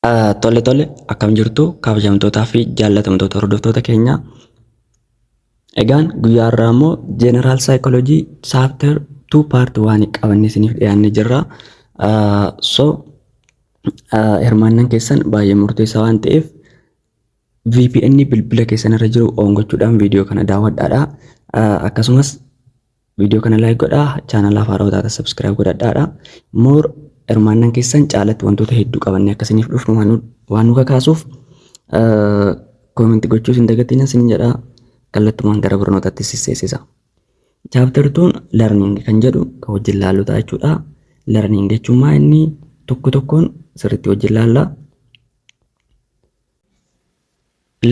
Tole tole, akkam jirtu kabajamtootaa fi jaallatamtoota hordoftoota keenyaa. Egaan guyyaa har'aa immoo General Psychology Chapter 2 Part 1 qabannee isiniif dhiyaannee jirra. So hirmaannaan keessan baay'ee murteessaa waan ta'eef, VPN bilbila keessan irra jiru on gochuudhaan viidiyoo kana daawwadhaadha. Akkasumas viidiyoo kana like godhaa, chaanala haaraa taatan subscribe godhadhaadha. More hirmaannaan keessan caalatti wantoota hedduu qabannee akka isiniif dhufnu waan nu kakaasuuf, comment gochuus hin dagatiin isin jedha. Kallattumaan gara barnootaatti sisseessisa. Chapter 2 learning kan jedhu kan wajjin laallu ta'a jechuudha. Learning jechuun maa inni tokko tokkoon sirriitti wajjin laalla.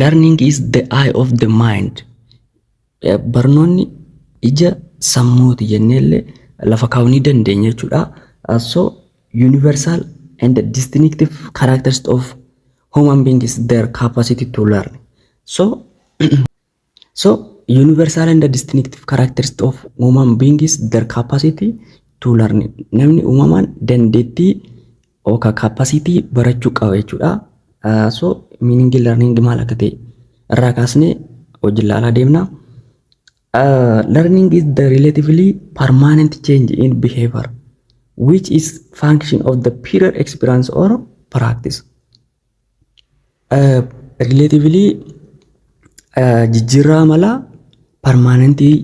Learning is the eye of the mind. Barnoonni ija sammuuti jennee illee lafa kaa'uu ni dandeenya jechuudha. So universal and distinctive characteristics of human being is their capacity to learn. So universal and distinctive characteristics of human being is their capacity to learn. Namni uumamaan dandeettii yookaan capacity barachuu qaba jechuudha. So meaning learning maal akka ta'e irraa kaasnee wajjin ilaalaa deemna. Learning is the relatively permanent change in behavior which is function of the prior experience or practice. Relatively jijjiirraa amalaa permanentii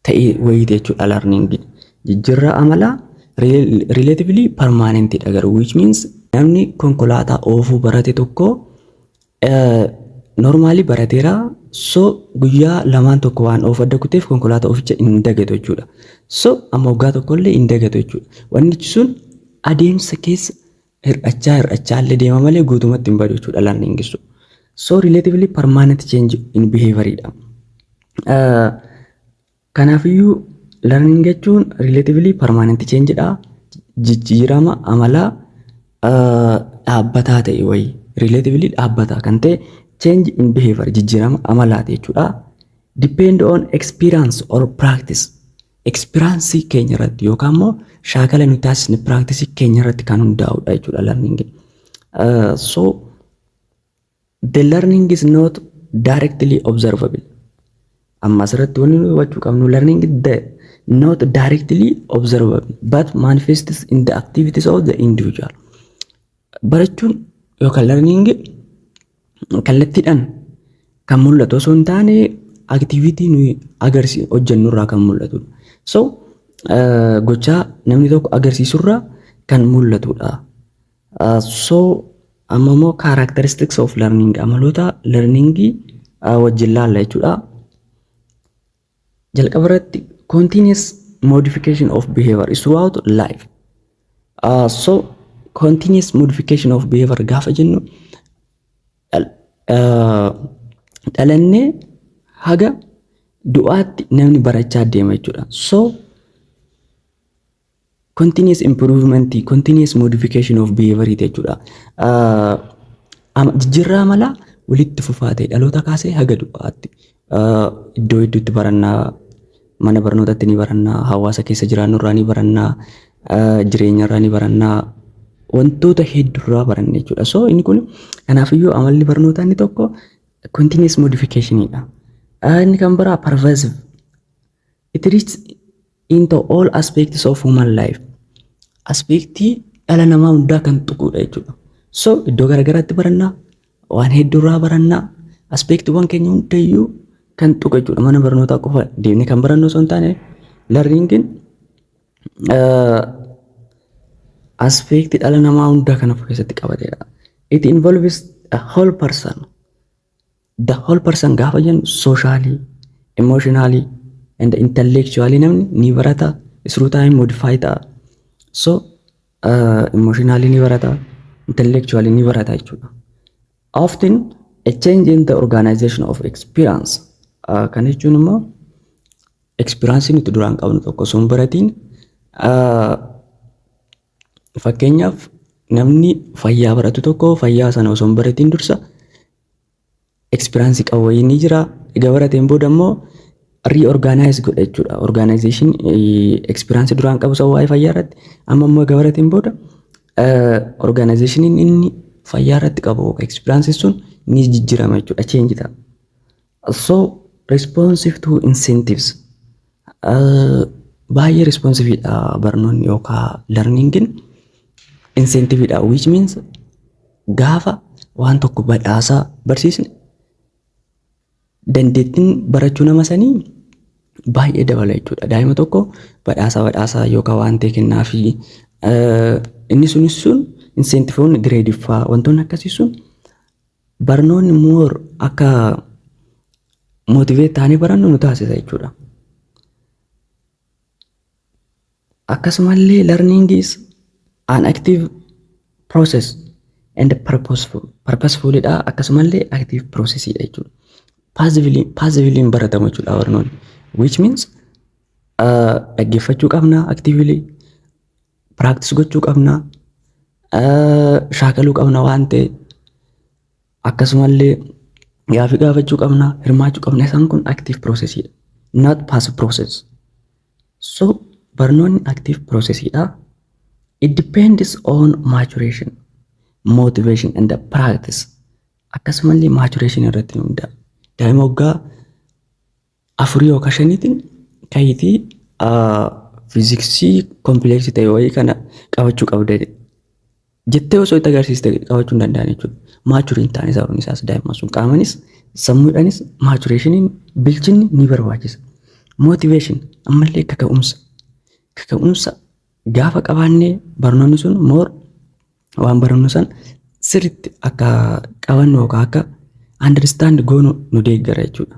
ta'e wayiiti jechuudha learning. Jijjiirraa amalaa relatively permanentidha garuu, which means namni konkolaataa oofuu barate tokko normally barateera, so guyyaa lamaan tokko waan oofu adda kuteef konkolaataa ooficha hin dagatu jechuudha. So amma waggaa tokkollee hin dagatu jechuudha. Wannichi sun adeemsa keessa hir'achaa hir'achaa illee deema malee guutumatti hin badu jechuudha learning sun. So relatively permanent change in behavior dha. Kanaafiyyuu learning jechuun relatively permanent change dha. Jijjiirama amalaa dhaabbataa ta'e wayii, relatively dhaabbataa kan ta'e change in behavior, jijjiirama amalaati jechuudha. Depend on experience or practice. Experience keenya irratti yookaan immoo shaakala nuti taasisne, practice keenya irratti kan hundaa'udha jechuudha learning. So the learning is not directly observable. Amma asirratti wanni nuti hubachuu qabnu, learning is the not directly observable but manifests in the activities of the individual. Barachuun yookaan learning kallattiidhaan kan mul'atu osoo hin taane, activity nuyi agarsiisu hojjennu irraa kan mul'atudha. So gochaa namni tokko agarsiisurraa kan mul'atudha. So amma immoo characteristics of learning, amaloota learningii wajjin laalla jechuudha. Jalqaba irratti continuous modification of behavior throughout life. So continuous modification of behavior gaafa jennu, dhalannee haga du'aatti namni barachaa deema jechuudha. So continuous improvement, continuous modification of behavior jechuudha. Jijjiirraa amalaa walitti fufaa ta'e dhaloota kaasee haga du'aatti. Iddoo hedduutti barannaa, mana barnootatti ni barannaa, hawaasa keessa jiraannu irraa ni barannaa, jireenya irraa ni barannaa, wantoota hedduurraa baranna jechuudha. So inni kun kanaafiyyuu amalli barnootaa inni tokko continuous modificationidha. Inni kan biraa pervasive. It reaches into all aspects of human life. Aspectii dhala namaa hundaa kan tuqudha jechuudha. So iddoo garaagaraatti barannaa, waan hedduurraa barannaa, aspectiiwwan keenya hundayyuu kan tuqu jechuudha. Mana barnootaa qofa deemnee kan barannu osoo hin taane, learningin aspectii dhala namaa hundaa kan of keessatti qabatedha. It involves a whole person. The whole person gaafa jennu, socially, emotionally and intellectually namni ni barata, through time modify ta'a. So emotionally ni barata, intellectually ni barata jechuudha. Often a change in the organization of experience. Kan jechuun immoo experience nuti duraan qabnu tokko osoo hin baratiin, fakkeenyaaf namni fayyaa baratu tokko fayyaa sana osoo hin baratiin dursa experience qabu wayii ni jira. Egaa barateen booda immoo reorganize godha jechuudha. Organization experience duraan qabu sana waa'ee fayyaa irratti amma immoo egaa barateen booda organizationiin inni fayyaa irratti qabu experience sun ni jijjiirama jechuudha, change ta'a. So responsive to incentives, baay'ee responsive dha barnoonni yookaan learningin incentive dha, which means gaafa waan tokko badhaasaa barsiisne dandeettiin barachuu nama sanii baay'ee dabala jechuudha. Daa'ima tokko badhaasa badhaasaa yookaan waan ta'e kennaafi inni sunis sun incentiveoonni gradeiffaa wantoonni akkasii sun barnoonni more akka motivate ta'anii barannu nu taasisa jechuudha. Akkasumallee learning is an active process and purposeful. Purposefulidha, akkasumallee active processidha jechuudha. Passively hin baratamu jechuudha barnoonni. Which means dhaggeeffachuu qabna, actively practice gochuu qabna, shaakaluu qabna waan ta'e, akkasumallee gaafii gaafachuu qabna, hirmaachuu qabna. Isaan kun active processidha. Not passive process. So barnoonni active processidha. It depends on maturation, motivation and the practice. Akkasumallee maturation irratti hundaa'a. Daa'ima waggaa 4 yookaan 5tiin kayitii fiiziksii complexii ta'e wayii kana qabachuu qabda jettee osoo itti agarsiiste qabachuu hin danda'an jechuudha. Mature hin taane. Sababni isaas daa'imman sun qaamanis sammuudhaanis maturationiin, bilchinni ni barbaachisa. Motivation, ammallee kaka'umsa. Kaka'umsa gaafa qabaannee barnoonni sun more waan barannu san sirriitti akka qabannu yookaan akka understand goonu nu deeggara jechuudha.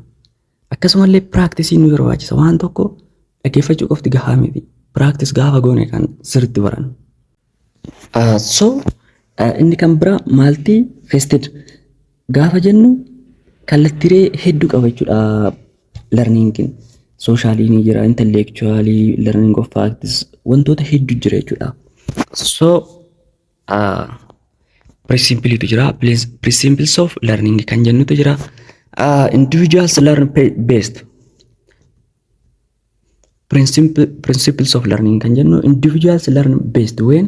Akkasumallee practice nu barbaachisa. Waan tokko dhaggeeffachuu qofti gahaa miti. Practice gaafa goone kan sirriitti barannu. So inni kan biraa multifaceted gaafa jennu kallattiilee hedduu qaba jechuudha learningin. Socialii ni jira, intellectualii, learning of facts, wantoota hedduu jira jechuudha. So principletu jira, principles of learning kan jennutu jira. Individuals learn best. Principles of learning kan jennu, individuals learn best when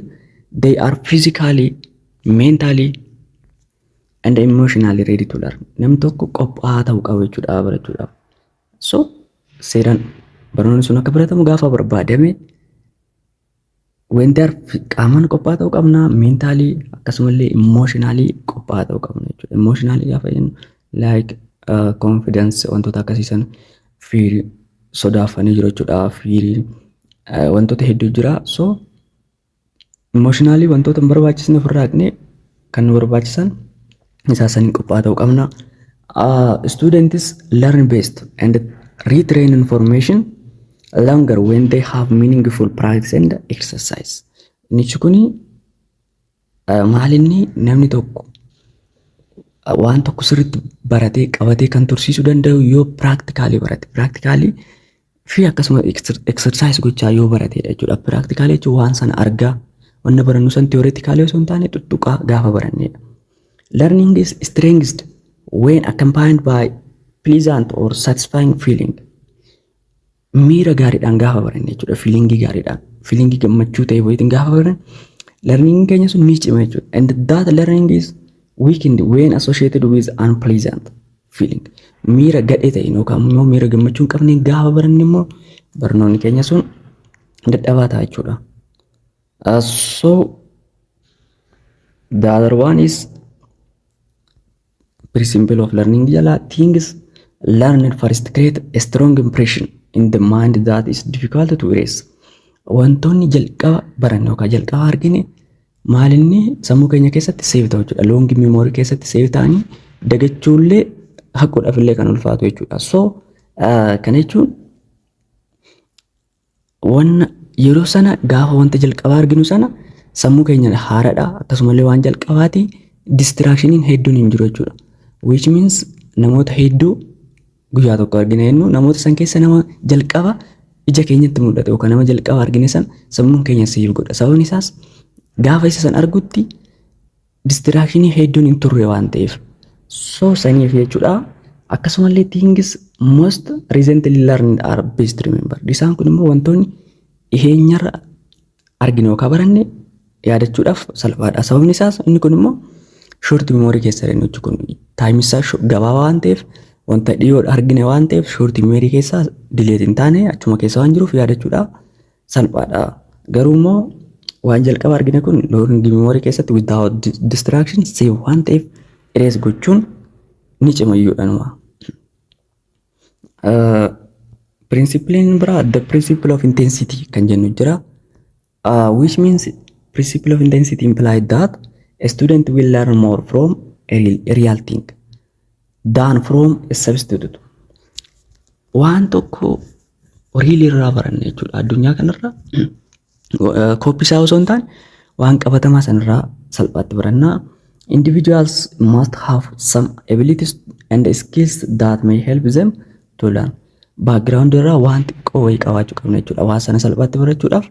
they are physically, mentally and emotionally ready to learn. Namni tokko qophaa'aa ta'uu qaba jechuudha barachuudhaaf. So seeraan barnoonni sun akka baratamu gaafa barbaadame wanti qaamaan qophaa'aa ta'uu qabna, mentally akkasumallee emotionally qophaa'aa ta'uu qabna jechuudha. Emotionally gaafa jennu like confidence, wantoota akkasii sana, fear sodaafanii jiru jechuudha. Fear wantoota hedduu jira. So emotionally wantoota hin barbaachisne ofirraa haqnee kan nu barbaachisan isaa saniin qophaa'aa ta'uu qabna. Students learn best and retain information longer when they have meaningful practice and exercise. Inni kuni maalinni namni tokko waan tokko sirriitti baratee qabatee kan tursiisuu danda'u yoo practically barate. Practically fi akkasuma exercise gochaa yoo baratedha jechuudha. Practically jechuun waan sana argaa, wanna barannu san theoretically osoo hin taane tuttuqaa gaafa barannedha. Learning is strengthened when accompanied by pleasant or satisfying feeling. Miira gaariidhaan gaafa baranne jechuudha. Feelingii gaariidhaan. Feelingii gammachuu ta'e wayitiin gaafa baranne learning keenya sun ni cima jechuudha. And that learning is weakened when associated with unpleasant feeling. Miira gadhee ta'e yookaan immoo miira gammachuu hin qabne gaafa baranne immoo barnoonni keenya sun dadhabaa ta'a jechuudha. So the other one is principle of learning jala, things learned first create a strong impression in the mind that is difficult to erase. Wantoonni jalqaba baranne yookaan jalqaba argine maalinni sammuu keenya keessatti save ta'u jechuudha. Long memory keessatti save ta'anii dagachuullee haquudhaaf illee kan ulfaatu jechuudha. So kana jechuun wanna yeroo sana gaafa wanta jalqabaa arginu sana sammuu keenya haaraadha, akkasumallee waan jalqabaati, distractioniin hedduun hin jiru jechuudha. Which means namoota hedduu guyyaa tokko argina jennu, namoota san keessa nama jalqaba ija keenyatti mul'ate yookaan nama jalqaba argine san sammuun keenya save godha. Sababni isaas gaafa isa san argutti distractionii hedduun hin turre waan ta'eef. So saniif jechuudha. Akkasumallee things most recently learned are best remembered. Isaan kun immoo wantoonni dhiheenyarra arginu yookaan baranne yaadachuudhaaf salphaadha. Sababni isaas inni kun immoo Short memory keessa jennu kun time isaa gabaabaa waan ta'eef, wanta dhiyoo argine waan ta'eef, short memory keessaa delete hin taane achuma keessa waan jiruuf yaadachuudhaaf salphaadha. Garuu immoo waan jalqaba argine kun long memory keessatti without distraction save waan ta'eef erase gochuun ni cima iyyuudha numa. Principleiin biraa the principle of intensity kan jennu jira. Which means principle of intensity implies that a student will learn more from a real thing than from a substitute. Waan tokko real irraa baranne jechuudha. Addunyaa kanarra copy isaa osoo hin taane waan qabatamaa sanarraa salphaatti barannaa. Individuals must have some abilities and skills that may help them to learn. Background irraa waan xiqqoo wayii qabaachuu qabna jechuudha. Waan sana salphaatti barachuudhaaf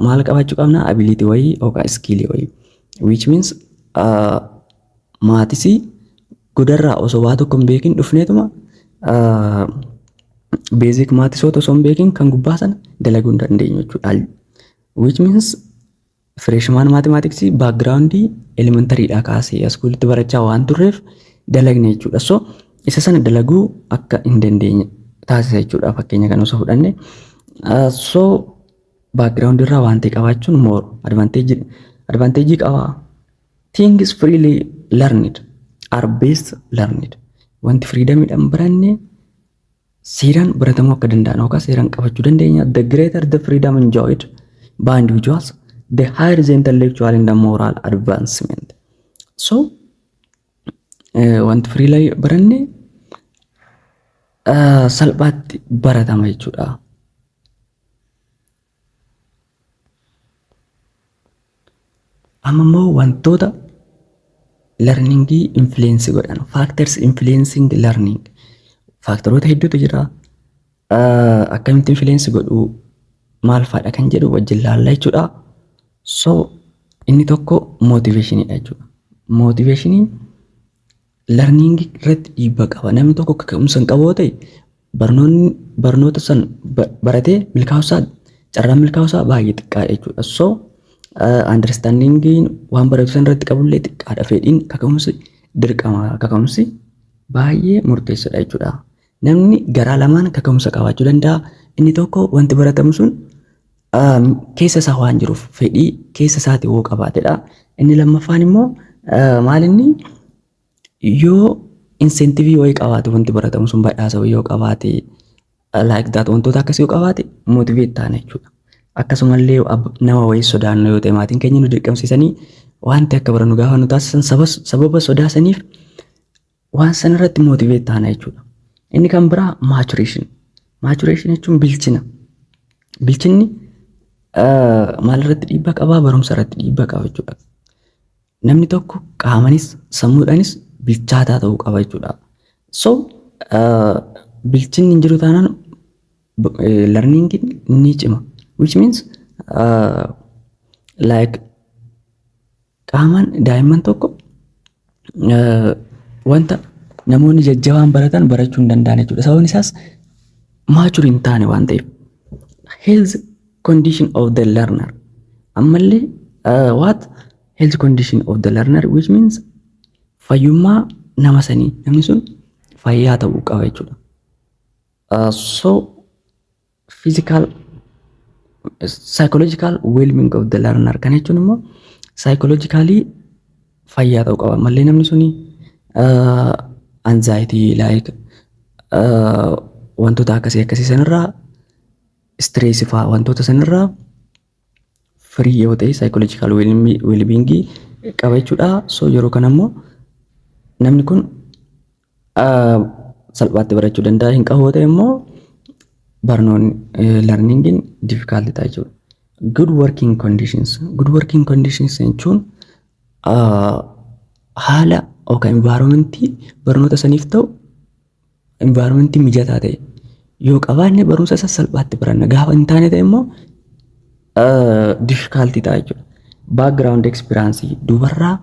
maal qabaachuu qabna? Ability wayii yookaan skill wayii. Which means maths godarraa osoo waa tokko hin beekin dhufneetuma basic mathsoota osoo hin beekin kan gubbaa sana dalaguu hin dandeenyu jechuudha. Which means freshman mathematics background elementarydhaa kaasee schoolitti barachaa waan turreef dalagne jechuudha. So isa sana dalaguu akka hin dandeenye taasisa jechuudha fakkeenya kan osoo fudhanne. So background irraa waan ta'e qabaachuun more advantage qaba. Things freely learned are best learned. Wanti freedomiidhaan baranne seeraan baratamuu akka danda'an yookaan seeraan qabachuu dandeenya. The greater the freedom enjoyed by individuals, the higher the intellectual and the moral advancement. So wanti freely baranne salphaatti baratama jechuudha. Amma immoo wantoota learningii influence godhan, factors influencing learning, factoroota hedduutu jira. Akkamitti influence godhu, maal fa'aadha kan jedhu wajjin laalla jechuudha. So inni tokko motivationiidha jechuudha. Motivationiin learningii irratti dhiibbaa qaba. Namni tokko kaka'umsa hin qabu yoo ta'e, barnoonni barnoota san baratee milkaa'uusaa, carraan milkaa'uusaa baay'ee xiqqaadha jechuudha. So understandingiin waan baratu san irratti qabullee xiqqaadha. Fedhiin, kaka'umsi dirqama, kaka'umsi baay'ee murteessaadha jechuudha. Namni garaa lamaan kaka'umsa qabaachuu danda'a. Inni tokko wanti baratamu sun keessa isaa waan jiruuf fedhii keessa isaati yoo qabaatedha. Inni lammaffaan immoo maal inni yoo incentive wayii qabaate, wanti baratamu sun badhaasa wayii yoo qabaate, like that, wantoota akkasii yoo qabaate motivate taana jechuudha. Akkasumallee nama wayii sodaannu yoo ta'e, maatiin keenya nu dirqamsiisanii wanti akka barannu gaafa nu taasisan sababa sodaasaniif waan sana irratti motivate taana jechuudha. Inni kan biraa maturation. Maturation jechuun bilchina. Bilchinni maal irratti dhiibbaa qabaa? Barumsa irratti dhiibbaa qaba jechuudha. Namni tokko qaamanis sammuudhaanis bilchaataa ta'uu qaba jechuudha. So bilchinni hin jiru taanaan learningin ni cima. Which means like qaamaan daa'imman tokko wanta namoonni jajjabaan baratan barachuu hin danda'an jechuudha. Sababni isaas mature hin taane waan ta'eef. Health condition of the learner. Ammallee what health condition of the learner, which means fayyummaa nama sanii, namni sun fayyaa ta'uu qaba jechuudha. So physical, psychological well-being of the learner kan jechuun immoo psychologically fayyaa ta'uu qaba. Mallee namni suni anxiety, like wantoota akkasii akkasii sanirraa, stress fa'aa, wantoota sanirraa free yoo ta'e psychological well-being qaba jechuudha. So yeroo kana immoo namni kun salphaatti barachuu danda'a. Hin qabu yoo ta'e immoo barnoonni, learningin difficult ta'a jechuudha. Good working conditions. Good working conditions jechuun haala yookaan environmentii barnoota saniif ta'u, environmentii mijataa ta'e yoo qabaanne barumsa isa salphaatti baranna. Gaafa hin taane ta'e immoo difficult ta'a jechuudha. Background experience, dubarraa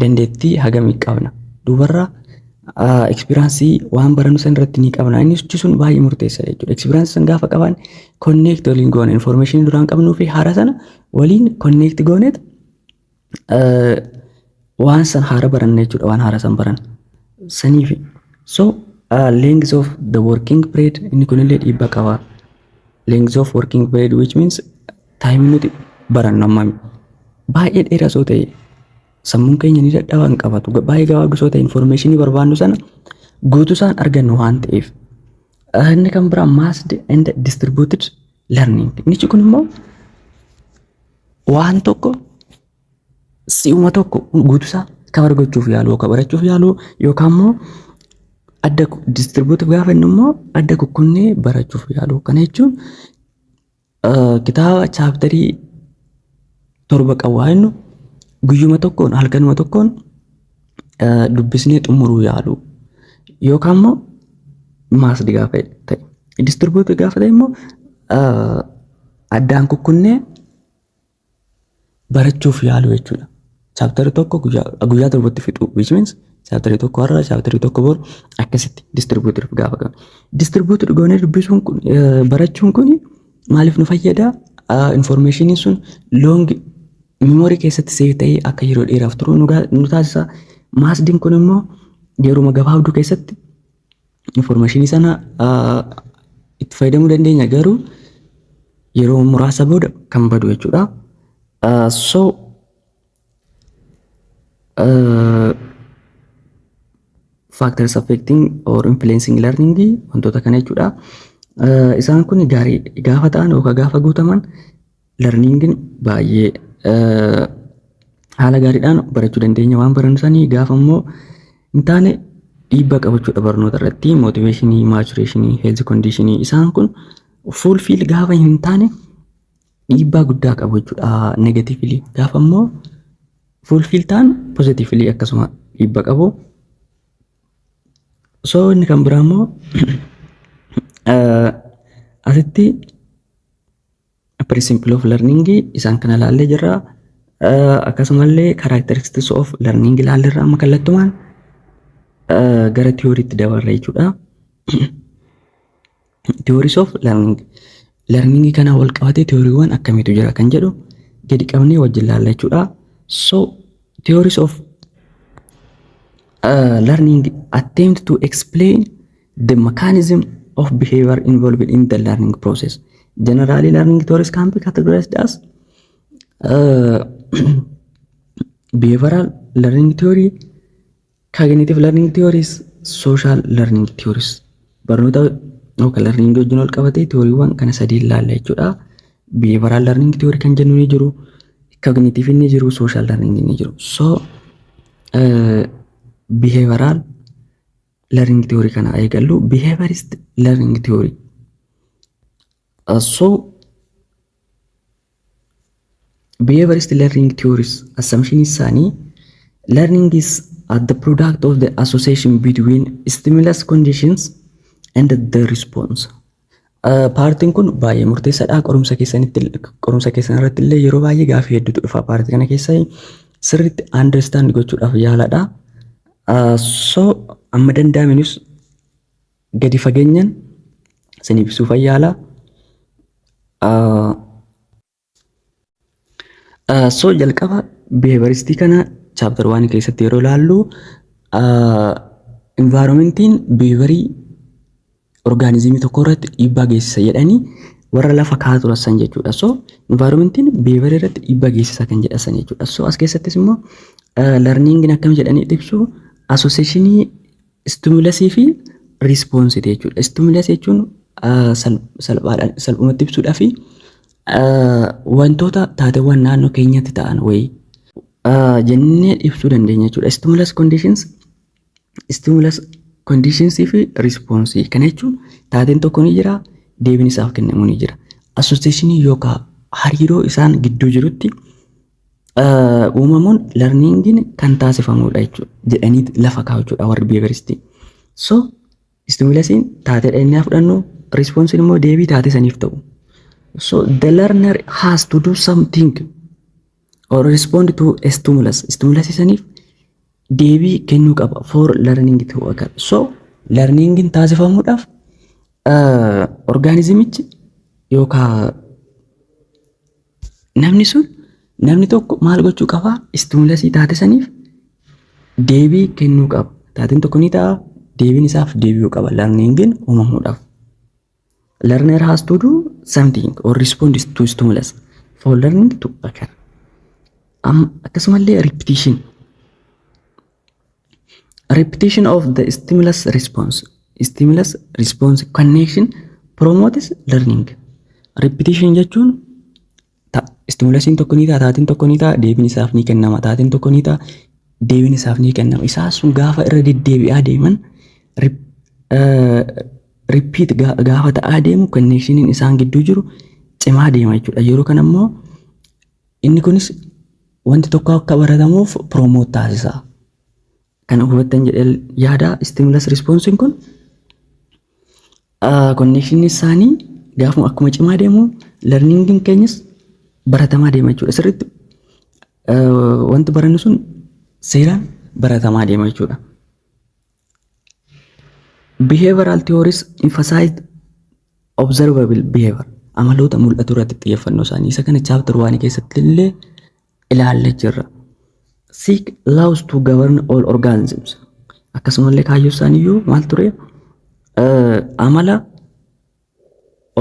dandeettii hagamii qabna. Dubarraa experience waan barannu san irratti ni qabna. Inni sun baay'ee murteessaadha jechuudha. Experience san gaafa qabaanne connect waliin goone, information duraan qabnuu fi haara sana waliin connect gooneet Waan san haara baranna jechuudha, waan haara san baran saniifi. So length of the working period, inni kunillee dhiibbaa qaba. Length of working period, which means time nuti barannu hammami. Baay'ee dheeraa osoo ta'e sammuun keenya ni dadhaba, hin qabatu. Baay'ee gabaabduu osoo ta'e informationii barbaannu sana guutuu isaan argannu waan ta'eef. Inni kan biraa massed and distributed learning. Inni kun immoo waan tokko si'uma tokko guutuusaa cover gochuuf yaalu yookaan barachuuf yaalu yookaan immoo adda distribute gaafa inni immoo adda kukkunnee barachuuf yaalu. Kana jechuun kitaaba chapterii 7 qabu haa jennu, guyyuma tokkoon, halkanuma tokkoon dubbisnee xumuruu yaalu yookaan immoo massed gaafa ta'e. Distribute gaafa ta'e immoo addaan kukkunnee barachuuf yaalu jechuudha. Chapterii tokko guyyaa 7tti fixu, which means chapterii tokko har'a, chapterii tokko boru, akkasitti distributed gaafa qabu. Distributed goonee dubbisuun kun, barachuun kun maaliif nu fayyada? Informationiin sun long memory keessatti save ta'ee akka yeroo dheeraaf turu nu taasisa. Massediin kun immoo yeruma gabaabduu keessatti informationii sana itti fayyadamuu dandeenya, garuu yeroo muraasa booda kan badu jechuudha. So factors affecting or influencing learning wantoota kana jechuudha. Isaan kun gaarii gaafa ta'an yookaan gaafa guutaman learningin baay'ee haala gaariidhaan barachuu dandeenya waan barannu sanii. Gaafa immoo hin taane dhiibbaa qabachuudha barnoota irratti. Motivationii, maturationii, health conditionii, isaan kun fulfill gaafa hin taane dhiibbaa guddaa qabu jechuudha negatively. Gaafa immoo fulfill ta'an positively akkasuma dhiibbaa qabu. So inni kan biraa immoo asitti principle of learning isaan kana ilaallee jirra. Akkasumallee characteristics of learning ilaalleerra. Amma kallattumaan gara theoryitti dabarra jechuudha. Theories of learning. Learning kana wal qabatee theoryiiwwan akkamiitu jira kan jedhu gadi qabnee wajjin ilaalla jechuudha. So theories of learning attempt to explain the mechanism of behavior involved in the learning process. Generally, learning theories can be categorized as behavioral learning theory, cognitive learning theories, social learning theories. Barnoota yookaan learning wajjin wal qabatee theoryiiwwan kana sadii ilaalla jechuudha. Behavioral learning theory kan jennu ni jiru, cognitive ni jiru, social learning ni jiru. So behavioral learning theory kana eegallu, behaviorist learning theory. So behaviorist learning theories assumption isaanii learning is at the product of the association between stimulus conditions and the response. Partiin kun baay'ee murteessaadha. Qorumsa keessanitti, qorumsa keessan irratti illee yeroo baay'ee gaaffii hedduutu dhufa. Partii kana keessa sirriitti understand gochuudhaaf yaaladha. So amma danda'amenis gadi fageenyaan isin ibsuuf yaala. So jalqaba behavioristii kana chapter 1 keessatti yeroo ilaallu environmentiin behaviorii organismii tokko irratti dhiibbaa geessisa jedhanii warra lafa kaa'aa turan san jechuudha. So environmentiin behaviorii irratti dhiibbaa geessisa kan jedhan jechuudha. So as keessattis immoo learningin akkam jedhanii ibsu? Associationii stimulusii fi responseiiti jechuudha. Stimulus jechuun salphaadhaan salphumatti ibsuudhaa fi wantoota taateewwan naannoo keenyatti ta'an wayii jennee ibsuu dandeenya jechuudha. Stimulus conditions fi response kana jechuun taateen tokko ni jira, deebiin isaaf kennamu ni jira. Associationii yookaan hariiroo isaan gidduu jirutti uumamuun learningin kan taasifamudha jechuudha jedhanii lafa kaa'u jechuudha warri behavioristii. So stimulusiin taateedha inni haa fudhannu, responseiin immoo deebii taatee saniif ta'u. So the learner has to do something or respond to a stimulus. Stimulus saniif deebii kennuu qaba for learning to occur. So learningin taasifamuudhaaf organismichi yookaan namni sun, namni tokko maal gochuu qaba? Stimulusii taate saniif Deebii kennuu qaba. Taateen tokko ni ta'a, deebiin isaaf deebi'uu qaba learningin uumamuudhaaf. Learner has to do something or respond to stimulus for learning to occur. Akkasumallee repetition. Repetition of the stimulus response. Stimulus response connection promotes learning. Repetition jechuun stimulusiin tokko ni ta'a, taateen tokko ni ta'a, deebiin isaaf ni kennama. Taateen tokko ni ta'a, deebiin isaaf ni kennama. Isaa sun gaafa irra deddeebi'aa deeman, repeat gaafa ta'aa deemu, connectioniin isaan gidduu jiru cimaa deema jechuudha. Yeroo kana immoo inni kunis wanti tokko akka baratamuuf promote taasisa. Kana hubattan jedhee yaada. Stimulus responsiin kun connectioniin isaanii gaafuma akkuma cimaa deemu, learningiin keenyas baratamaa deema jechuudha. Sirriitti wanti barannu sun seeraan baratamaa deema jechuudha. Behavioral theories emphasized observable behavior. Amaloota mul'atu irratti xiyyeeffannoo isaanii. Isa kana chapter 1 keessatti illee ilaallee jirra. Seek laws to govern all organisms. Akkasumallee kaayyoo isaaniiyyuu maal ture? Amala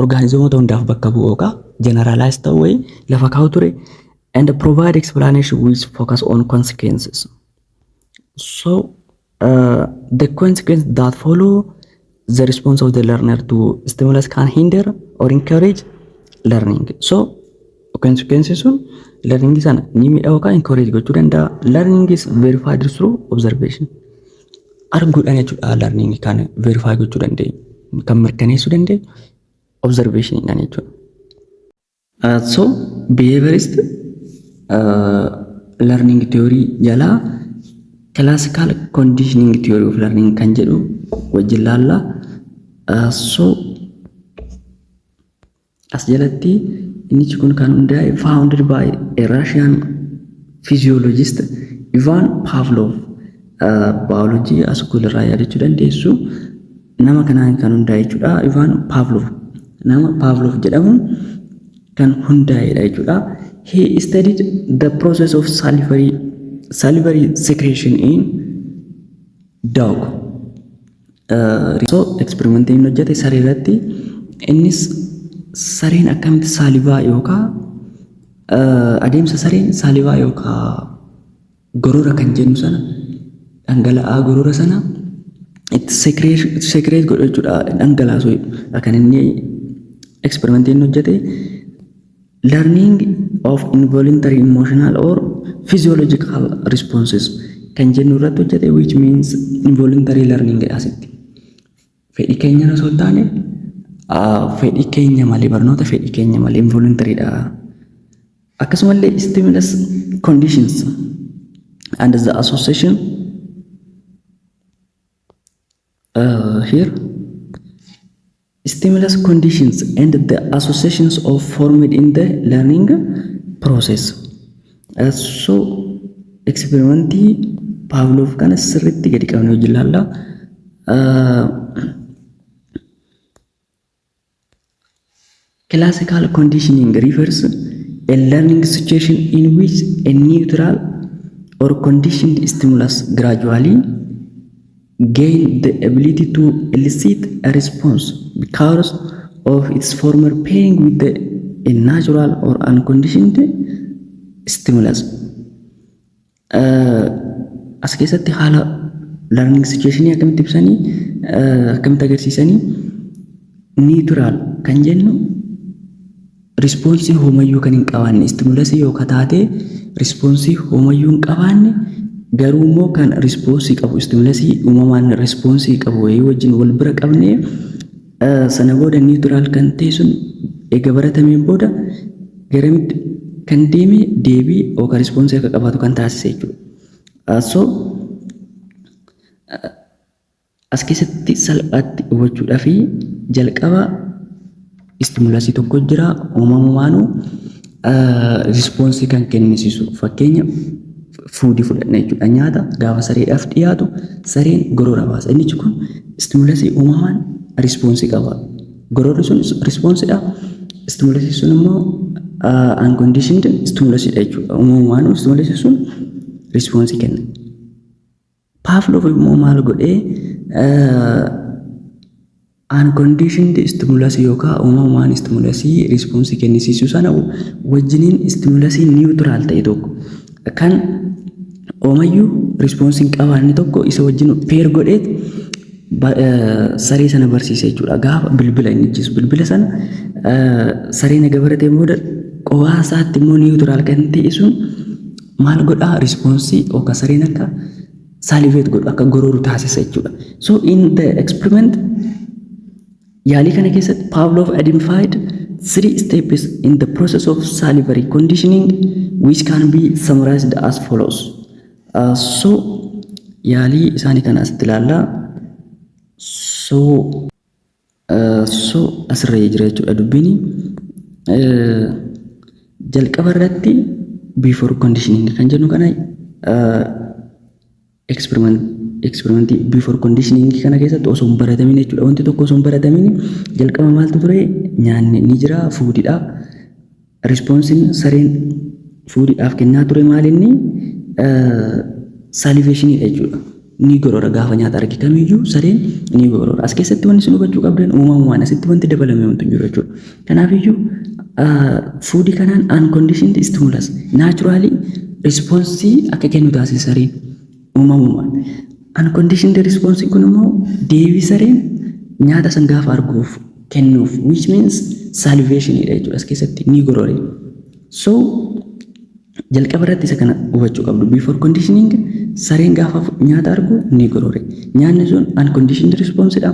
organismoota hundaaf bakka bu'u yookaan generalize ta'uu wayii lafa kaa'u ture and provide explanation which focus on consequences. So the consequence that follow the response of the learner to stimulus can hinder or encourage learning. So consequences sun learning sana ni miidha yookaan encourage gochuu danda'a. Learning is verified through observation. Arguudhaan jechuudha learning kan verify gochuu dandeenya. Kan mirkaneessuu dandeenyu observationiidhaan jechuudha. So behaviorist learning theory jalaa classical conditioning theory of learning kan jedhu wajjin laalla. So as jalatti inni kun kan hundaa'e founded by a Russian physiologist, Ivan Pavlov. Biology school irraa yaadachuu dandeessu. Nama kanaan kan hundaa'e jechuudha. Ivan Pavlov, nama Pavlov jedhamuun kan hundaa'edha jechuudha. He studied the process of salivary secretion in dog. So experimentii inni hojjete saree irratti, innis sareen akkamitti saliva yookaan adeemsa sareen saliva yookaan gorora kan jennu sana, dhangala'aa gorora sana itti secrete godhu jechuudha, dhangalaasu kan inni experimentii inni hojjete. Learning of involuntary emotional or physiological responses kan jennu irratti hojjete, which means involuntary learning asitti. Fedhii keenya osoo hin taane, fedhii keenya malee, barnoota fedhii keenya malee, involuntary dha. Akkasumallee stimulus conditions and the association here stimulus conditions and the associations of formed in the learning process. So experimentii Pavlov kana sirriitti gadi qabnee hojii ilaalla. Classical conditioning refers a learning situation in which a neutral or conditioned stimulus gradually gain the ability to elicit a response because of its former pairing with a natural or unconditioned stimulus. As keessatti haala learning situation akkamitti ibsanii, akkamitti agarsiisanii? Neutral kan jennu responsii homayyuu kan hin qabaanne stimulusii yookaan taatee responsii homayyuu hin qabaanne, garuu immoo kan responsii qabu stimulusii uumamaan responsii qabu wayii wajjin wal bira qabnee, sana booda neutral kan ta'e sun eega baratameen booda garamitti kan deeme, deebii yookaan responsii akka qabaatu kan taasise jechuudha. So as keessatti salphaatti hubachuudhaaf, jalqaba stimulusii tokko jira, uumamumaanuu responsii kan kennisiisu. Fakkeenya foodii fudhanna jechuudha. Nyaata gaafa sareedhaaf dhiyaatu sareen gorora baasa. Inni kun stimulusii uumamaan responsii qaba. Gororri sun responsiidha. Stimulusii sun immoo unconditioned stimulusiidha jechuudha. Uumamumaanuu stimulusii sun responsii kenna. Pavlov immoo maal godhee? Unconditioned stimulus yookaan uumamumaan stimulusii response kennisiisuu sana wajjiniin stimulusii neutral ta'e tokko, kan oomayyuu response hin qabaanne tokko, isa wajjin pair godheet saree sana barsiise jechuudha. Gaafa bilbila inni ijjisu, bilbila sana sareen egaa barateen booda qobaa isaatti immoo neutral kan ta'e sun maal godhaa? Response yookaan sareen akka salivate godhu, akka gorooru taasisa jechuudha. So in the experiment, yaalii kana keessatti, Pavlov identified three steps in the process of salivary conditioning, which can be summarized as follows. So yaalii isaanii kana asitti ilaallaa. So asirra jira jechuudha dubbiin. Jalqaba irratti before conditioning kan jennu kana, experimentii before conditioning kana keessatti osoo hin baratamin jechuudha. Wanti tokko osoo hin baratamin jalqaba maaltu ture? Nyaanni ni jira, foodiidha. Responsiin sareen foodiidhaaf kennaa ture maal inni? Salivationiidha jechuudha. Ni gorora. Gaafa nyaata arge kamiyyuu sareen ni gorora. As keessatti wanti isin hubachuu qabdan uumamumaan asitti wanti dabalame wanti hin jiru jechuudha. Kanaafiyyuu foodii kanaan unconditioned stimulus naturally response akka kennu taasisa sareen uumamumaan. Unconditioned response kun immoo deebii sareen nyaata san gaafa arguuf kennuuf, which means salivation dha jechuudha, as keessatti ni gorore. So jalqaba irratti isa kana hubachuu qabdu. Before conditioning sareen gaafa nyaata argu ni gorore. Nyaanni sun unconditioned response dha.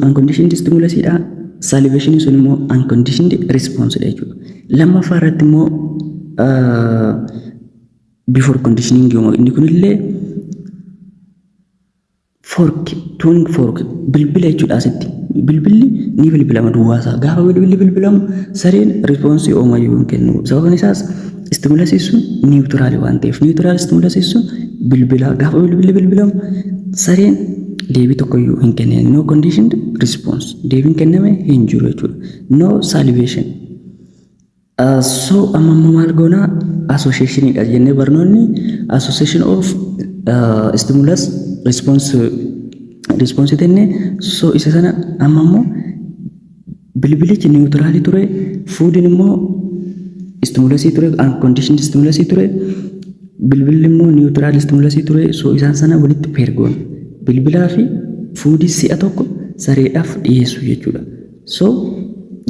Unconditioned stimulus dha. Salivation sun immoo unconditioned response dha jechuudha. Lammaffaa irratti immoo before conditioning yooma inni kunillee fork, tuning fork, bilbila jechuudha asitti. Bilbilli ni bilbilama duwwaasaa. Gaafa bilbilli bilbilamu sareen response oomayyuu hin kennu. Sababni isaas stimulusiin sun neutralii waan ta'eef. Neutral stimulusiin sun bilbila. Gaafa bilbilli bilbilamu sareen deebii tokkoyyuu hin kennine. No conditioned response. Deebiin kenname hin jiru jechuudha. No salivation. So amma immoo maal goonaa? Associationiidha jennee barnoonni association of stimulus response jennee. So isa sana amma immoo bilbilichi neutralii ture, foodiin immoo stimulusii ture, unconditioned stimulusii ture, bilbilli immoo neutral stimulusii ture. So isaan sana walitti pair goona. Bilbilaa fi foodii si'a tokko sareedhaaf dhiyeessu jechuudha. So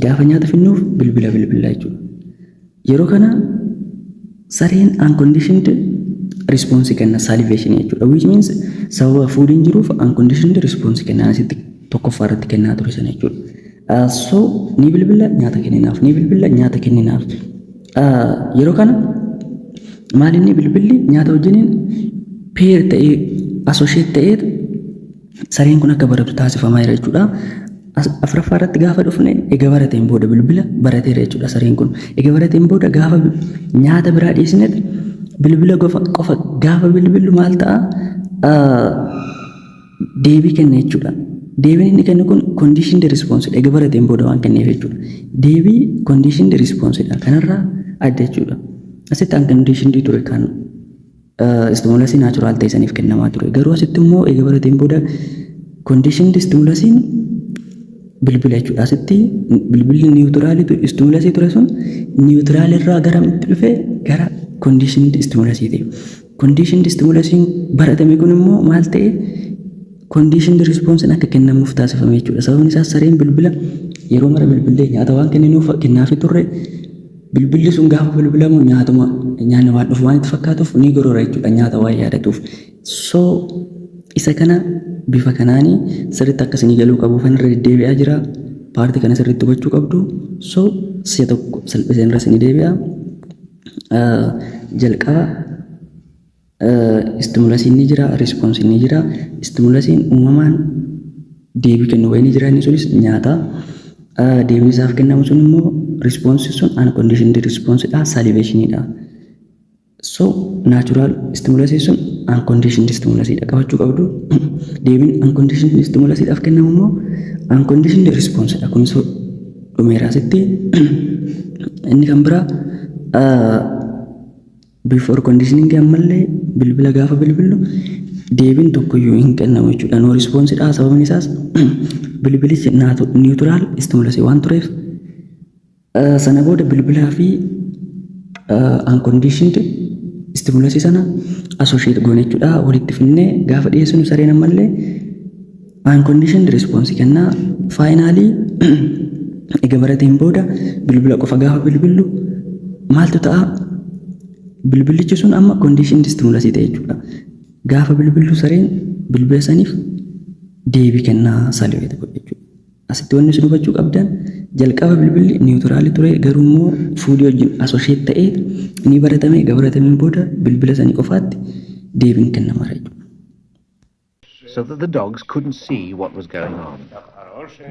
gaafa nyaata finnuuf bilbila bilbilaa jechuudha. Yeroo kana sareen unconditioned response kenna, salivation jechuudha. Which means sababa foodiin jiruuf unconditioned response kenna, asitti tokkoffaa irratti kennaa ture sana jechuudha. So ni bilbila, nyaata kenninaaf, ni bilbila, nyaata kenninaaf. Yeroo kana maal inni? Bilbilli nyaata wajjiniin pair ta'ee, associate ta'ee, sareen kun akka baratu taasifamaa jira jechuudha. Afuraffaa irratti gaafa dhufne, egaa barateen booda, bilbila barateera jechuudha sareen kun. Egaa barateen booda gaafa nyaata biraa dhiisnetti bilbila qofa gaafa bilbillu maal ta'a? Deebii kenna jechuudha. Deebiin inni kennu kun conditioned response dha. Egaa barateen booda waan kenneef jechuudha. Deebii conditioned response dha. Kanarraa adda jechuudha. Asitti unconditioned ture kan stimulusii natural ta'e saniif kennamaa ture. Garuu asitti immoo egaa barateen booda conditioned stimulusiin bilbila jechuudha. Asitti bilbilli neutralii stimulusii ture sun neutral irraa garamitti dhufe? Gara conditioned stimulusii ta'e. Conditioned stimulusiin baratame kun immoo maal ta'e? Conditioned response akka kennamuuf taasifame jechuudha. Sababni isaas sareen bilbila yeroo mara bilbillee nyaata waan kenninuuf kennaafii turre, bilbilli sun gaafa bilbilamu nyaatuma nyaanni waan dhufu waan itti fakkaatuuf ni gorora jechuudha, nyaata waan yaadatuuf. So isa kana bifa kanaanii sirriitti akka isinii galuu qabu kan irra deddeebi'aa jira. Partii kana sirriitti hubachuu qabdu. So si'a tokko salphiseen irra isinii deebi'a. Jalqaba stimulusiin ni jira, responsiin ni jira. Stimulusiin uumamaan deebii kennu wayii ni jira, inni sunis nyaata. Deebiin isaaf kennamu sun immoo, responsi sun unconditioned response dha, salivationiidha. So natural stimulusii sun unconditioned stimulusiidha qabachuu qabdu. Deebiin unconditioned stimulusiidhaaf kennamu immoo unconditioned response dha. Kunis dhumeera asitti. Inni kan biraa before conditioning ammallee bilbila gaafa bilbillu deebiin tokkoyyuu hin kennamu jechuudha. No response dha. Sababni isaas bilbilichi neutral stimulus waan tureef. Sana booda bilbilaa fi unconditioned stimulus sana associate goone jechuudha. Walitti finnee gaafa dhiyeessinu sareen ammallee unconditioned response kennaa. Finally, egaa barateen booda bilbila qofa gaafa bilbillu maaltu ta'a? Bilbilichi sun amma conditioned stimulus ta'e jechuudha. Gaafa bilbillu sareen bilbila saniif deebii kennaa, salivate godhe jechuudha. Asitti wanni isin hubachuu qabdan, jalqaba bilbilli neutral ture, garuu immoo food wajjin associate ta'ee ni baratame. Egaa baratameen booda bilbila sanii qofaatti deebiin kennamaa jechuudha. So that the dogs couldn't see what was going on.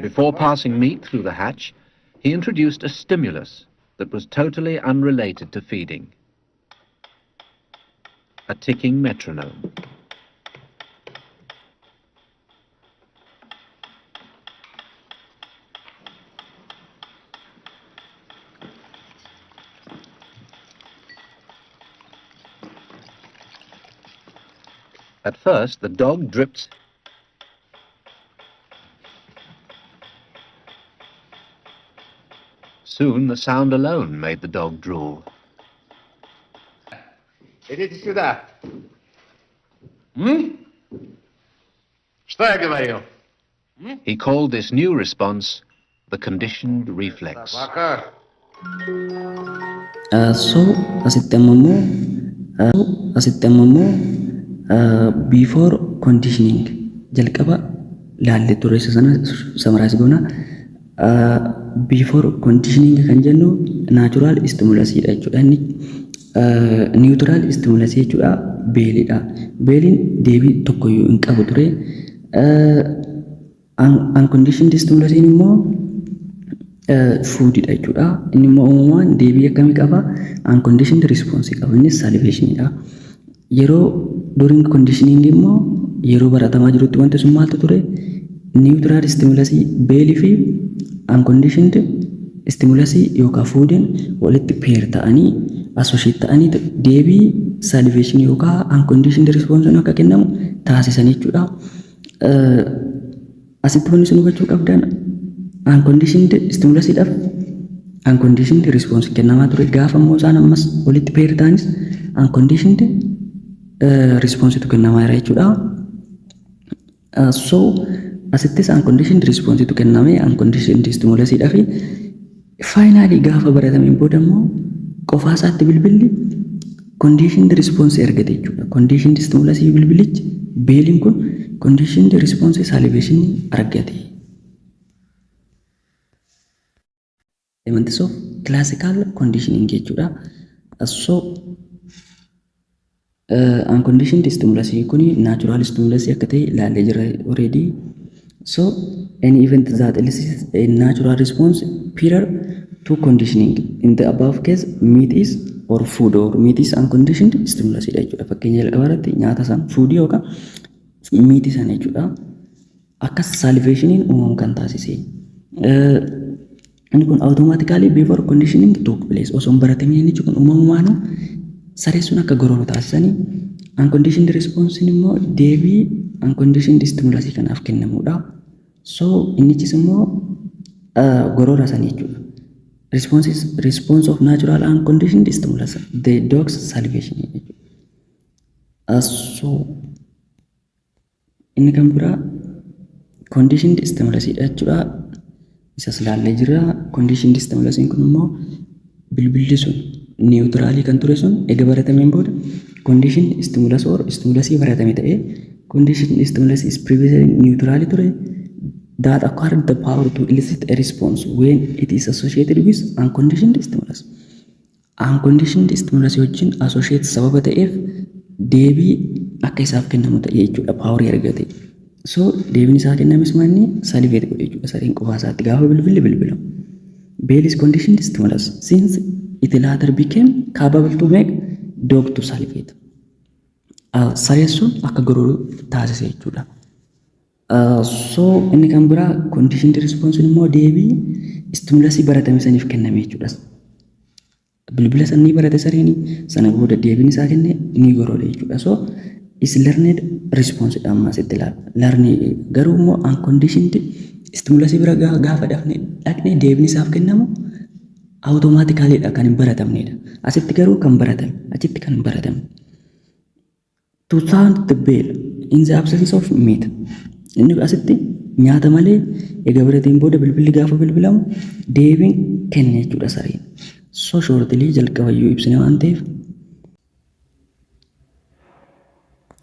Before passing meat through the hatch, he introduced a stimulus that was totally unrelated to feeding. A ticking metronome. At first, the dog dripped. Soon, the sound alone made the dog drool. Идите сюда. М? Что я говорил? He called this new response the conditioned reflex. Собака. So asitti amma immoo before conditioning jalqaba laallee ture, isa sana summarize goona. Before conditioning kan jennu natural stimulus dha jechuudha. Inni neutral stimulus jechuudha, bellidha. Belliin deebii tokkoyyuu hin qabu ture. Unconditioned stimulus immoo foodidha jechuudha. Inni immoo uumamaan deebii akkamii qaba? Unconditioned response qaba. Innis salivationidha. Yeroo during conditioning immoo, yeroo baratamaa jirutti wanti sun maaltu ture? Neutral stimulus bell fi unconditioned stimulus yookaan foodiin walitti pair ta'anii, associate ta'anii deebii salivation yookaan unconditioned response akka kennamu taasisan jechuudha. Asitti wanti isin hubachuu qabdan, unconditioned stimulusiidhaaf unconditioned response kennamaa ture. Gaafa immoo isaan ammas walitti pair ta'anis unconditioned response tu kennamaa jira jechuudha. So asittis unconditioned response tu kenname unconditioned stimulusiidhaa fi finally gaafa baratameen booda immoo qofaa isaatti bilbilli conditioned response ergate jechuudha. Conditioned stimulus bilbilichi, belliin kun conditioned response salivation argate. Elements of classical conditioning jechuudha. So unconditioned stimulus kuni natural stimulus akka ta'e ilaallee jira already. So any event that elicits a natural response prior to conditioning, in the above case meat is or food or meat is unconditioned stimulus dha jechuudha. Fakkeenya jalqabaa irratti nyaata san, food yookaan meat sana jechuudha. Akka salivationiin uumamu kan taasise. Inni kun automatically before conditioning took place, osoo hin baratamin inni kun uumamumaanuu saree sun akka gorooru taasisanii. Unconditioned response immoo deebii unconditioned stimulus kanaaf kennamudha. So innichis immoo goroora sanii jechuudha. Response is response of natural unconditioned stimulus, the dog's salivation jechuudha. So inni kan biraa conditioned stimulus dha jechuudha. Isas ilaallee jira. Conditioned stimulus kun immoo bilbilli sun neutral kan ture sun eega baratameen booda conditioned stimulus or stimulus baratame ta'ee, conditioned stimulus is previously neutral ture that acquired the power to elicit a response when it is associated with unconditioned stimulus. Unconditioned stimulus wajjin associate sababa ta'eef deebii akka isaaf kennamu ta'e jechuudha, power argate. So deebiin isaa kennames manni salivate godhe jechuudha sareen qofaa isaatti gaafa bilbilli bilbilamu. Bell is conditioned stimulus since it later became capable to make dog to salivate. Sareen sun akka gorooru taasise jechuudha. So inni kan biraa conditioned response immoo deebii stimulusii baratame saniif kenname jechuudha. Bilbila san ni barate sareen, sana booda deebiin isaa kenne ni gorore jechuudha. So is learned response dha amma asitti ilaala. Learn garuu immoo unconditioned stimulusii bira gaafa dhaqne dhaqne deebiin isaaf kennamu automatically kan hin baratamnedha. Asitti garuu kan baratame, achitti kan hin baratamne. To sound the bell in the absence of meat. Inni asitti nyaata malee egaa barateen booda bilbilli gaafa bilbilamu deebiin kenne jechuudha sareen. So shortly jalqabayyuu ibsine waan ta'eef,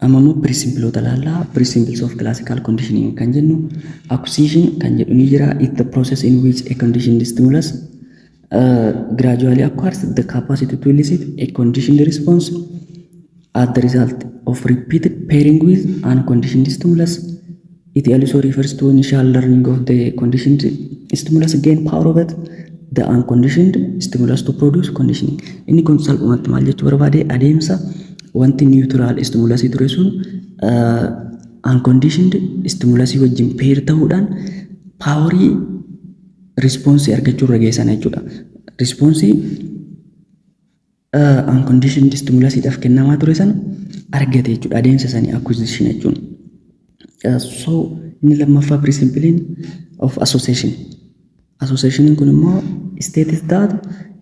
amma immoo principleoota ilaallaa. Principles of classical conditioning kan jennu, acquisition kan jedhu ni jira. It the process in which a conditioned stimulus gradually acquires the capacity to elicit a conditioned response as the result of repeated pairing with unconditioned stimulus. It also refers to initial learning of the conditioned stimulus gain power over the unconditioned stimulus to produce conditioning. Inni kun salphumatti maal jechuu barbaade? Adeemsa wanti neutral stimulusii ture sun unconditioned stimulusii wajjin pair ta'uudhaan powerii responseii argachuu irra geessan jechuudha. Responseii unconditioned stimulusiidhaaf kennamaa ture sana argate jechuudha, adeemsa sanii acquisition jechuun. So inni lammaffaa principleiin of association. Association kun immoo states that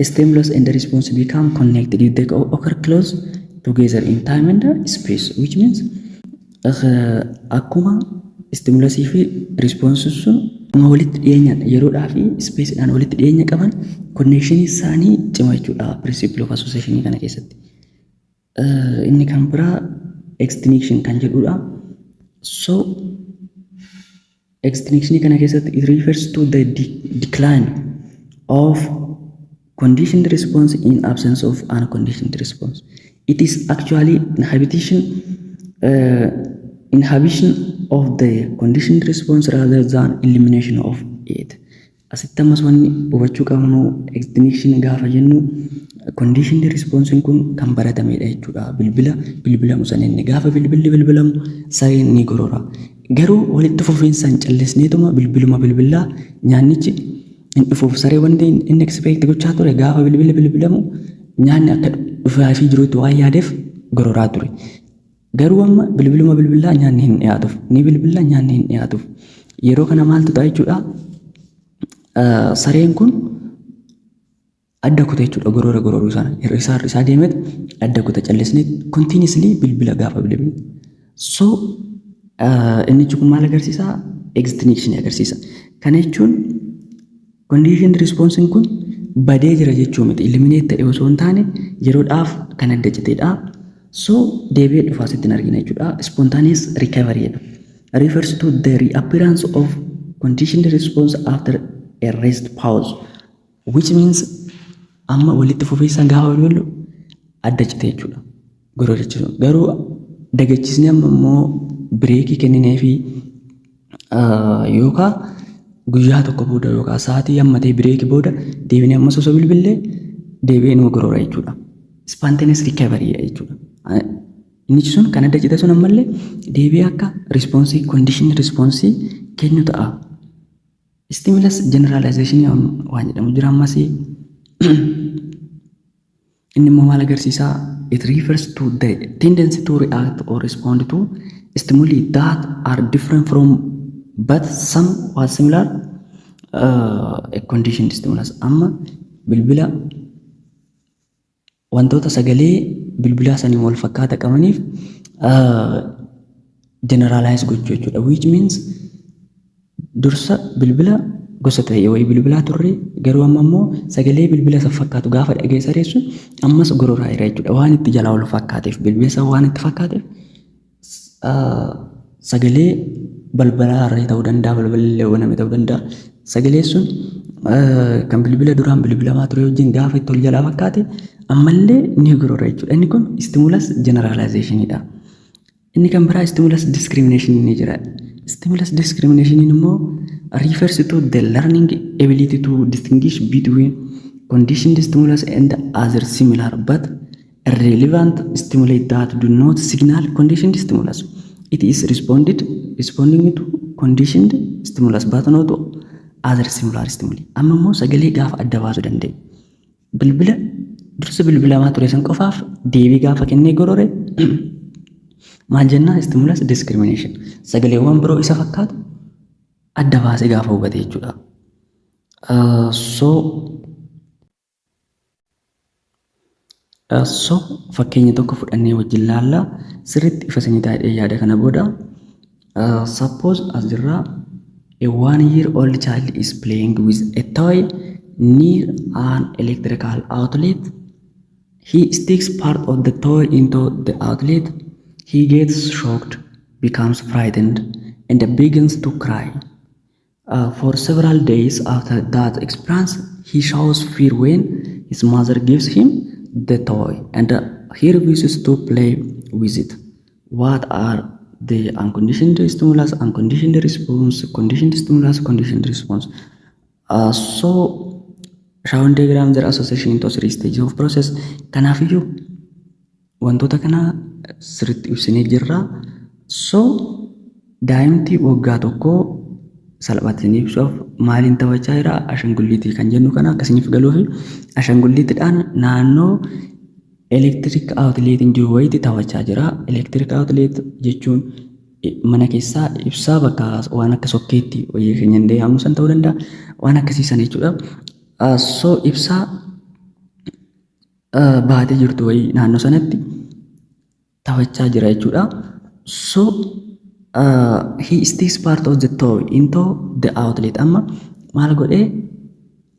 stimulus and the response become connected if they occur close together in time and space, which means akkuma stimulusii fi response sun walitti dhiyeenyaan yeroodhaa fi spaceiidhaan walitti dhiyeenya qaban, connectionii isaanii cima jechuudha principle of association kana keessatti. Inni kan biraa extinction kan jedhudha. So extinction kana keessatti it refers to the decline of conditioned response in absence of unconditioned response. It is actually inhibition of the conditioned response rather than elimination of it. Asitti ammas wanni hubachuu qabnu, extinction gaafa jennu conditioned response kun kan baratamedha jechuudha. Bilbila bilbilamu sana inni gaafa bilbilli bilbilamu sareen ni gorora. Garuu walitti fufiinsaan callisneetuma bilbiluma bilbilaa nyaannichi hin dhufuuf. Saree wanti inni expect gochaa ture gaafa bilbilli bilbilamu nyaanni akka dhufaafii jirutti waan yaadeef gororaa ture. Garuu amma bilbiluma bilbilaa nyaanni hin dhiyaatuuf. Ni bilbilaa, nyaanni hin dhiyaatuuf. Yeroo kana maaltu ta'a jechuudha? Sareen kun adda kuta jechuudha gorora gororuu sana. Hir'isaa hir'isaa deemet adda kuta, callisnee continuously bilbila gaafa bilbilu. So inni kun maal agarsiisa? Extinction agarsiisa. Kana jechuun conditioned response kun badee jira jechuu miti. Eliminate ta'e osoo hin taane yeroodhaaf kan adda citeedha. So deebi'ee dhufaa asitti hin argina jechuudha. Spontaneous recovery jedha. Refers to the reappearance of conditioned response after a rest pause, which means amma walitti fufiinsaan gaafa bilbilu adda cite jechuudha. Gororichi garuu dagachiisni amma immoo breakii kenninee fi yookaan guyyaa tokko booda yookaan sa'aatii hammatee breakii booda deebinee ammas osoo bilbillee deebi'ee numa gorora jechuudha. Spontaneous recovery jechuudha. Inni sun kan adda cite sun ammallee deebi'ee akka responseii condition responseii kennu ta'a. Stimulus generalization waan jedhamu jira ammas. Inni immoo maal agarsiisaa? It refers to the tendency to react or respond to stimuli that are different from but somewhat similar a conditioned stimulus. Amma bilbila wantoota sagalee bilbilaa sanii wal fakkaata qabaniif generalize gochuu jechuudha. Which means dursa bilbila gosa ta'e wayii bilbilaa turre, garuu amma immoo sagalee bilbila isa fakkaatu gaafa dhageessa sun ammas gororaa jira jechuudha. Waan itti jalaa wal fakkaateef, bilbila isa waan itti fakkaateef, sagalee balbalaa irra ta'uu danda'a, balballi illee baname ta'uu danda'a. Sagalee sun kan bilbila duraan bilbilamaa ture wajjin gaafa itti ol jalaa fakkaate ammallee ni gorora jechuudha. Inni kun stimulus generalizationidha. Inni kan biraa stimulus discrimination ni jira. Stimulus discrimination immoo refers to the learning ability to distinguish between conditioned stimulus and other similar but irrelevant stimuli that do not signal conditioned stimulus. It is responding to conditioned stimulus but not to other similar stimuli. Amma immoo sagalee gaafa adda baasuu danda'e. Bilbila dursa bilbilamaa ture san qofaaf deebii gaafa kennee gorore maal jennaa? Stimulus discrimination. Sagaleewwan biroo isa fakkaatu adda baasee gaafa hubate jechuudha. So fakkeenya tokko fudhannee wajjin laallaa, sirriitti ifa isinii taa'ee yaada kana booda. Suppose as jirraa, a 1 year old child is playing with a toy near an electrical outlet. He sticks part of the toy into the outlet. He gets shocked, becomes frightened, and begins to cry. For several days after that experience, he shows fear when his mother gives him the toy and he refuses to play with it. What are the unconditioned stimulus, unconditioned response, conditioned stimulus, conditioned response? So, shown diagram their association into three stages of process. Kanaafiyyuu wantoota kana sirriitti ibsinee jirra. So, daa'imti waggaa 1 salphaatti ibsuuf maaliin taphachaa jira? Ashangulliitii kan jennu kana akkasiniif galuufi ashangulliitiidhaan naannoo electric outletiin jiru wayiitti taphachaa jira. Electric outlet jechuun mana keessaa ibsaa bakka waan akka sokkeetti wayii keenya hin deehamu san ta'uu danda'a. Waan akkasii sana jechuudha. So ibsaa baatee jirtu wayii naannoo sanatti taphachaa jira jechuudha. So he sticks part of the toy into the outlet. Amma maal godhee?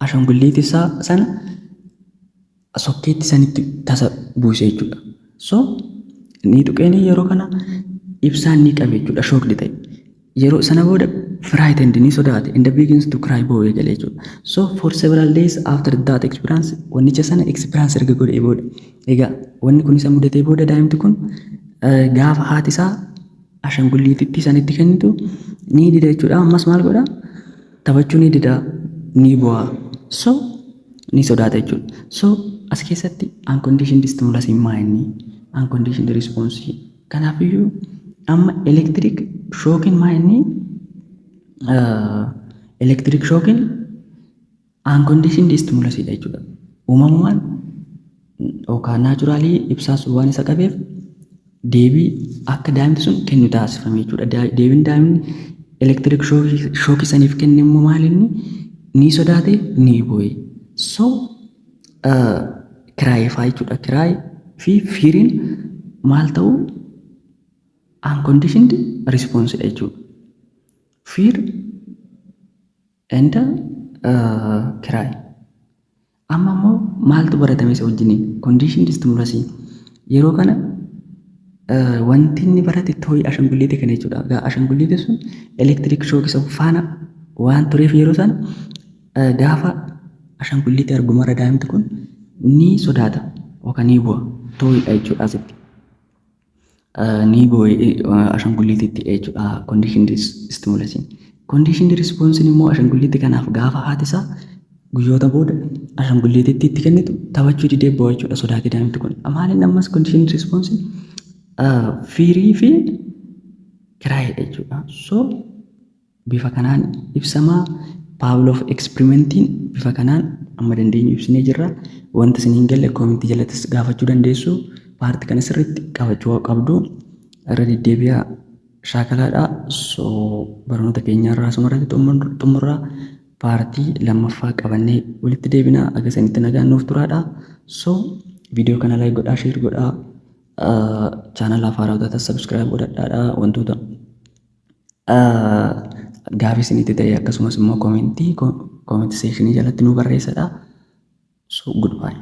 Ashangulliitii isaa sana sokkeetti sanitti tasa buuse jechuudha. So ni tuqeen yeroo kana ibsaan ni qabe jechuudha, shocked ta'e. Yeroo sana booda frightened, ni sodaate, and begins to cry, boo'ee gale jechuudha. So for several days after that experience, wannicha sana experience erga godhee booda, egaa wanni kun isa mudatee booda, daa'imti kun gaafa haati isaa ashangulliititti sanitti kennitu ni dida jechuudha. Ammas maal godha? Taphachuu ni dida, ni bu'a. So ni sodaata jechuudha. So as keessatti unconditioned stimulus maa inni? Unconditioned response. Kanaafiyyuu amma electric shockiin maa inni? Electric shockiin unconditioned stimulus dha jechuudha. Uumamumaan yookaan naturally ibsaa sun waan isa qabeef deebii akka daa'imti sun kennu taasifame jechuudha. Deebiin daa'imni electric shockii saniif kenne immoo maal inni? Ni sodaate, ni boo'e. So cry faa jechuudha. Cry fi feariin maal ta'uu? Unconditioned response dha jechuudha. Fear and cry. Amma immoo maaltu baratame isa wajjiniin? Conditioned stimulus. Yeroo kana wanti inni barate toy ashangulliitii kana jechuudha. Egaa ashangulliitii sun electric shock isa faana waan tureef yeroo sana gaafa ashangulliitii argumarra daa'imti kun ni sodaata yookaan ni bu'a. Toydha jechuudha asitti. Ni bu'e ashangulliitiitti jechuudha conditioned stimulus. Conditioned response immoo ashangulliitii kanaaf gaafa haati isaa guyyoota booda ashangulliitiitti itti kennitu taphachuu didee bu'a jechuudha sodaatee daa'imti kun. Maaliin ammas conditioned response? Fearii fi cryidha jechuudha. So bifa kanaan ibsamaa. Pavlov experimentiin bifa kanaan amma dandeenyu ibsinee jirra. Wanta isin hin galle commentii jalattis gaafachuu dandeessu. Partii kana sirriitti qabachuu qabdu. Irra deddeebi'aa shaakalaadha. So barnoota keenya irraa asuma irratti xumurra. Partii lammaffaa qabannee walitti deebina. Aga sanitti nagaan nuuf turaadha. So viidiyoo kana like godhaa, share godhaa. Channel afaan taatan subscribe godhadhaadha. Wantoota gaafii isinitti ta'e akkasumas immoo commentii comment sectionii jalatti nu barreessadha. So goodbye.